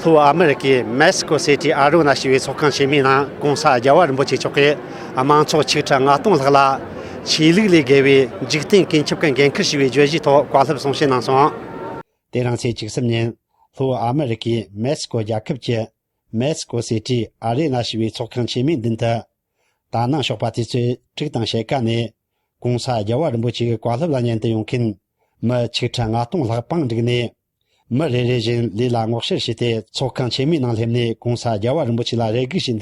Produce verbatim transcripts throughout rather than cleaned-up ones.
ལྷོ་ཨ་མི་རི་ཀའི་མེག་སི་ཀོ་སི་ཊི་ཨ་རི་ན་ཞེས་པའི་ཚོགས་ཁང་ཆེན་མོའི་ནང་གོང་ས་རྒྱལ་བ་རིན་པོ་ཆེ་མཆོག་གིས་དམངས་ཚོགས་ཆིག་ཁྲི་ལྔ་སྟོང་ལྷག་ལ་ཆོས་ལུགས་ལས་བརྒལ་བའི་འཇིག་རྟེན་ཀུན་ཁྱབ་ཀྱི་འགན་འཁུར་ཞུས་པའི་བརྗོད་གཞིའི་ཐོག་བཀའ་སློབ་གསུང་བཤད་གནང་སོང་། དེ་རིང་ཚེས་བཅུ་གསུམ་ཉིན་ལྷོ་ཨ་མི་རི་ཀའི་མེག་སི་ཀོ་རྒྱལ་ཁབ་ཀྱི་མེག་སི་ཀོ་སི་ཊི་ཨ་རེ་ན་ཞེས་པའི་ཚོགས་ཁང་ཆེན་མོའི་མདུན་དུ། ད་ནངས་ཞོགས་པ་དུས་ཚོད་དྲུག་དང་ཕྱེད་ཀ་ནས་གོང་ས་རྒྱལ་བ་རིན་པོ་ཆེའི་བཀའ་སློབ་ལ་ཉན་དུ་ཡོང་མཁན་མི་ཆིག་ཁྲི་ལྔ་སྟོང་ལྷག་པང་བསྒྲིགས་ནས། མི་རེ་རེ་བཞིན་ལས་ལ་སྔོག་བཤེར་བྱས་ཏེ་ཚོགས་ཁང་ཆེན་མོའི་ནང་སླེབས་ནས་གོང་ས་རྒྱལ་བ་རིན་པོ་ཆེ་ལ་རེ་སྒུག་བྱས་འདུག་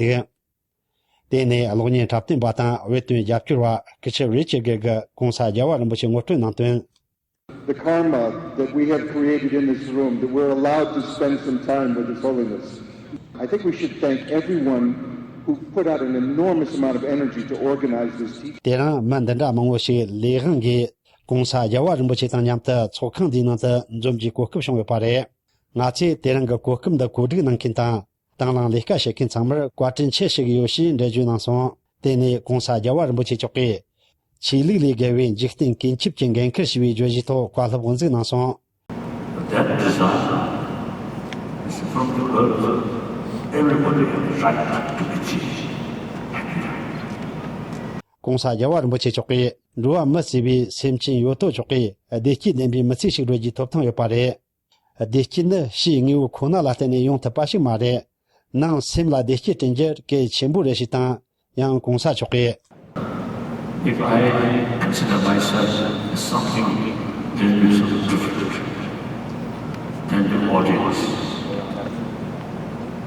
དེ་ནས་གློག་བརྙན་འཁྲབ་སྟོན་པ་དང་བོད་དོན་རྒྱབ་སྐྱོར་བ་སྐུ་ཞབས་རི་ཅར་གྷེ་གིས་གོང་ས་རྒྱལ་བ་རིན་པོ་ཆེ་ངོ་སྤྲོད་གནང་དོན། The karma that we have created in this room, that we're allowed to spend some time with His Holiness. I think we should thank everyone who put out an enormous amount of energy to organize this teaching. དེ་རིང་མི་འདི་འདྲ་མང་བོ་ཞིག་ལས་དབང་གིས་གོང་ས་རྒྱལ་བ་རིན་པོ་ཆེ་དང་མཉམ་དུ་ཚོགས་ཁང་འདིའི་ནང་དུ་འཛོམས་རྒྱུའི་གོ་སྐབས་བྱུང་ཡོད་པ་རེད། ང་ཚོས་དེ་རིང་གི་གོ་སྐབས་འདི་གོ་སྒྲིག་གནང་མཁན་དང་། དང་བླངས་ལས་ཀ་བྱེད་མཁན་ཚང་མར་བཀའ་དྲིན་ཆེ་ཞུ་གི་ཡོད་ཞེས་འགྲེལ་བརྗོད་གནང་སོང་། དེ་ནས་གོང་ས་རྒྱལ་བ་རིན་པོ་ཆེ་མཆོག་གིས། ཆོས་ལུགས་ལས་བརྒལ་བའི་འཇིག་རྟེན་ཀུན་ཁྱབ་ཀྱི་འགན་འཁུར་ཞུས་པའི་བརྗོད་གཞིའི་ཐོག་བཀའ་སློབ་དབུ་འཛུགས་གནང་སོང་། That desire is from the world. Everybody has the right to be free. གོང་ས་རྒྱལ་བ་རིན་པོ་ཆེ་མཆོག་གིས་འགྲོ་བ་མི་ཟེར་བའི་སེམས་ཅན་ཡོད་དོ་ཅོག་གིས་བདེ་སྐྱིད་ལྡན་པའི་མི་ཚེ་ཞིག་སྒྲོལ་རྒྱུའི་ཐོབ་ཐང་ཡོད་པ་རེད། བདེ་སྐྱིད་ནི་ཕྱིའི་དངོས་པོ་ཁོ་ན་ལ་བརྟེན་ནས་ཡོང་ཐུབ་པ་ཞིག་མ་རེད། ནང་སེམས་ལ་བདེ་སྐྱིད་སྐྲུན་རྒྱུ་གལ་ཆེན་པོ་རེད་ཞེས་དང་། ཡང་གོང་ས་མཆོག་གིས། If I consider myself as something that is different than the audience,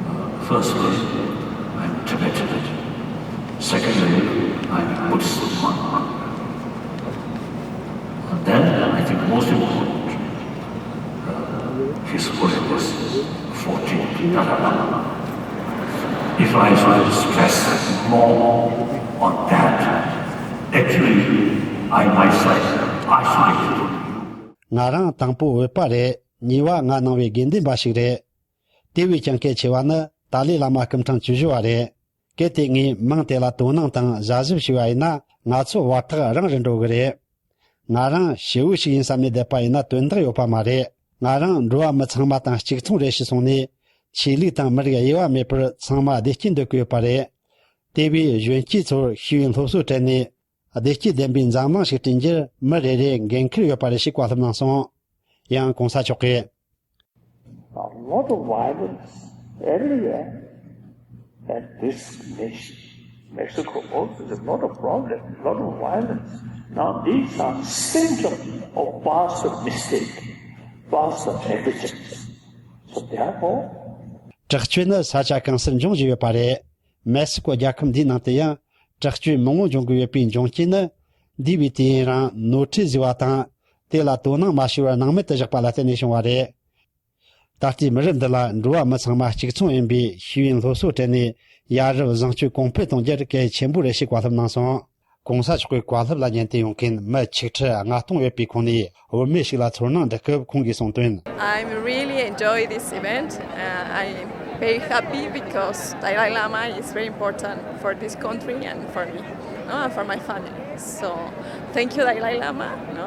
uh, firstly, I'm Tibetan. Secondly, I'm Buddhist monk. And then, I think most important, uh, His Holiness fourteenth Dalai Lama. If I should stress more on that, actually, I myself, I should ང་རང་དང་པོ་བོད་པ་རེད། གཉིས་པ་ང་ནང་པའི་དགེ་འདུན་པ་ཞིག་རེད། དེ་བས་ཀྱང་གལ་ཆེ་བ་ནི་ཏཱ་ལའི་བླ་མ་སྐུ་ཕྲེང་བཅུ་བཞི་བ་རེད། གལ་ཏེ་ངས་མིང་དེ་ལ་དོ་སྣང་དང་ཞབས་ཞུ་བྱས་པ་ཡིན་ན་ང་ཚོ་བར་ཐག་རིང་རུ་འགྲོ་གི་རེད། ང་རང་ཞེ་བོ་ཞིག་ཡིན་བསམ་ནས་བསྡད་པ་ཡིན་ན་དོན་དག་ཡོད་པ་མ་རེད། ང་རང་འགྲོ་བ་མི་ཚང་མ་དང་གཅིག་མཚུངས་རེད་ཞེས་གསུངས་ནས། ཆོས་ལུགས་དང་མི་རིགས་དབྱེ་བ་མེད་པར་ཚང་མ་བདེ་སྐྱིད་འདོད་ཀྱི་ཡོད་པ་རེད། དེ་བས་གཞོན་སྐྱེས་ཚོར་ཤེས་ཡོན་སློབ་གསོ་སྤྲད་ནས། བདེ་སྐྱིད་ལྡན་པའི་འཛམ་གླིང་ཞིག་བསྐྲུན་རྒྱུར་མི་རེ་རེའི་འགན་འཁུར་ཡོད་པ་རེད་ཞེས་བཀའ་སློབ་གནང་སོང་། ཡང་གོང་ས་མཆོག་གིས། A lot of violence everywhere. And this nation, Mexico, also is a lot of problem, lot of violence. Now, these are symptoms of past mistake, past negligence. So, therefore, དྲག་སྤྱོད་ནི་ས་ཆ་གང་སར་འབྱུང་བཞིན་ཡོད་པ་རེད། མེག་སི་ཀོ་རྒྱལ་ཁབ་འདིའི་ནང་དུ་ཡང་དྲག་སྤྱོད་མང་བོ་འབྱུང་གི་ཡོད་པའི་འབྱུང་རྐྱེན་ནི། འདས་པའི་དུས་ཡུན་རིང་ནོར་འཁྲུལ་བཟོས་པ་དང་། དེ་ལ་དོ་སྣང་མ་བྱས་པར་སྣང་མེད་དུ་བཞག་པ་ལ་བརྟེན་ནས་བྱུང་བ་རེད། ད་ལྟའི་མི་རབས་འདི་ལ་འགྲོ་བ་མི་ཚང་མ་གཅིག་མཚུངས་ཡིན་པའི་ཤེས་ཡོན་སློབ་གསོ་སྤྲད་ནས་ཡ་རབས་བཟང་སྤྱོད་གོང་འཕེལ་གཏོང་རྒྱུར་གལ་ཆེན་པོ་རེད་ཞེས་བཀའ་སློབ་གནང་སོང་། གོང་ས་མཆོག་གི་བཀའ་སློབ་ལ་ཉན་དུ་ཡོང་མཁན་མི་ཆིག་ཁྲི་ལྔ་སྟོང་ཡོད་པའི་ཁོངས་ནས་བུད་མེད་ཞིག་ལ་ཚོར་སྣང་འདྲི་སྐབས་ཁོང་གིས་གསུངས་དོན། I really enjoy this event. Uh, I'm very happy because Dalai Lama is very important for this country and for me, no, and for my family. So, thank you, Dalai Lama, no,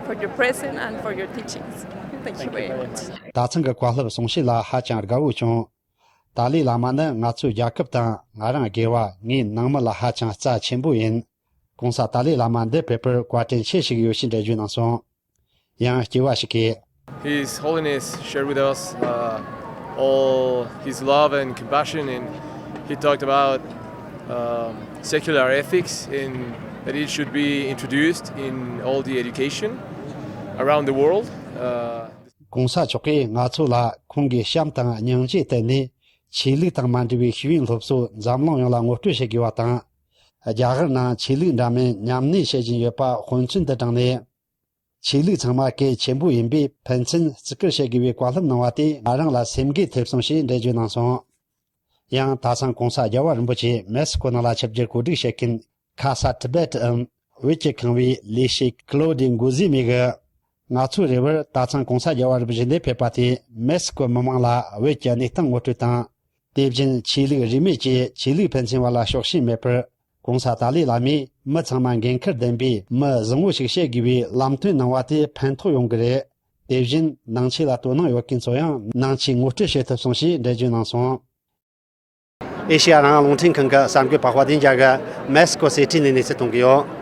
for your presence and for your teachings. Thank you very much. ད་ཐེངས་ཀྱི་བཀའ་སློབ་གསུང་བཤད་ལ་ཧ་ཅང་དགའ་བོ་བྱུང་། ཏཱ་ལའི་བླ་མ་ནི་ང་ཚོའི་རྒྱལ་ཁབ་དང་ང་རང་སྒེར་བ་ངའི་ནང་མི་ལ་ཧ་ཅང་རྩ་ཆེན་པོ་ཡིན། གོང་ས་ཏཱ་ལའི་བླ་མ་འདི་ཕེབས་པར་བཀའ་དྲིན་ཆེ་ཞུ་གི་ཡོད་ཞེས་འགྲེལ་བརྗོད་གནང་སོང་། ཡང་སྐྱེ་བ་ཞིག་གིས། His Holiness shared with us, uh, all his love and compassion, and he talked about, um, secular ethics and that it should be introduced in all the education around the world. Uh, གོང་ས་མཆོག་གིས་ང་ཚོ་ལ་ཁོང་གི་བྱམས་དང་སྙིང་རྗེ་བསྟན་ནས་ཆོས་ལུགས་དང་མ་འབྲེལ་བའི་ཤེས་ཡོན་སློབ་གསོ་འཛམ་གླིང་ཡོངས་ལ་ངོ་སྤྲོད་བྱེད་དགོས་པ་དང་། རྒྱ་གར་ནང་ཆོས་ལུགས་འདྲ་མིན་མཉམ་གནས་བྱེད་བཞིན་ཡོད་པ་དཔེ་མཚོན་དུ་དྲངས་ནས། ཆོས་ལུགས་ཚང་མ་གལ་ཆེན་པོ་ཡིན་པས་ཕན་ཚུན་བརྩི་བཀུར་བྱེད་དགོས་པའི་བཀའ་སློབ་གནང་བ་དེས་ང་རང་ལ་སེམས་འགུལ་ཐེབས་སོང་ཞེས་འགྲེལ་བརྗོད་གནང་སོང་། ཡང་ད་ཐེངས་གོང་ས་རྒྱལ་བ་རིན་པོ་ཆེ་མེག་སི་ཀོ་ནང་ལ་ཆིབས་བསྒྱུར་གོ་སྒྲིག་བྱེད་མཁན་ཁ་ས་ཏི་བེད་འམ་བོད་ཀྱི་ཁང་བའི་ལས་བྱེད་ཀློ་ཌི་འགོ་ཟི་མི་གིས། ང་ཚོའི་རེ་བར་ད་ཐེངས་གོང་ས་རྒྱལ་བ་རིན་པོ་ཆེ་འདིར་ཕེབས་པ་དེས་མེག་སི་ཀོའི་མི་མང་ལ་བོད་ཀྱི་གནས་སྟངས་ངོ་སྤྲོད་དང་། དེ་བཞིན་ཆོས་ལུགས་རིས་མེད་ཀྱིས་ཆོས་ལུགས་ཕན་ཚུན་བར་ལ་ཕྱོགས་ཞེན་མེད་པར། གོང་ས་ཏཱ་ལའི་བླ་མས་མི་ཚང་མ་འགན་འཁུར་ལྡན་པའི་མི་བཟང་བོ་ཞིག་བྱེད་དགོས་པའི་ལམ་སྟོན་གནང་བ་དེ་ཕན་ཐོགས་ཡོང་གི་རེད། དེ་བཞིན་ནང་ཆོས་ལ་དོ་སྣང་ཡོད་མཁན་ཚོ་ཡང་ནང་ཆོས་ངོ་སྤྲོད་བྱེད་ཐུབ་སོང་ཞེས་འགྲེལ་བརྗོད་གནང་སོང་། ཨེ་ཤེ་ཡ་རང་དབང་རླུང་འཕྲིན་ཁང་གི་གསར་འགོད་པ་དཔལ་ལྡན་རྒྱལ་གྱིས་མེག་སི་ཀོ་སི་ཊི་ནས་གནས་ཚུལ་གཏོང་གི་ཡོད།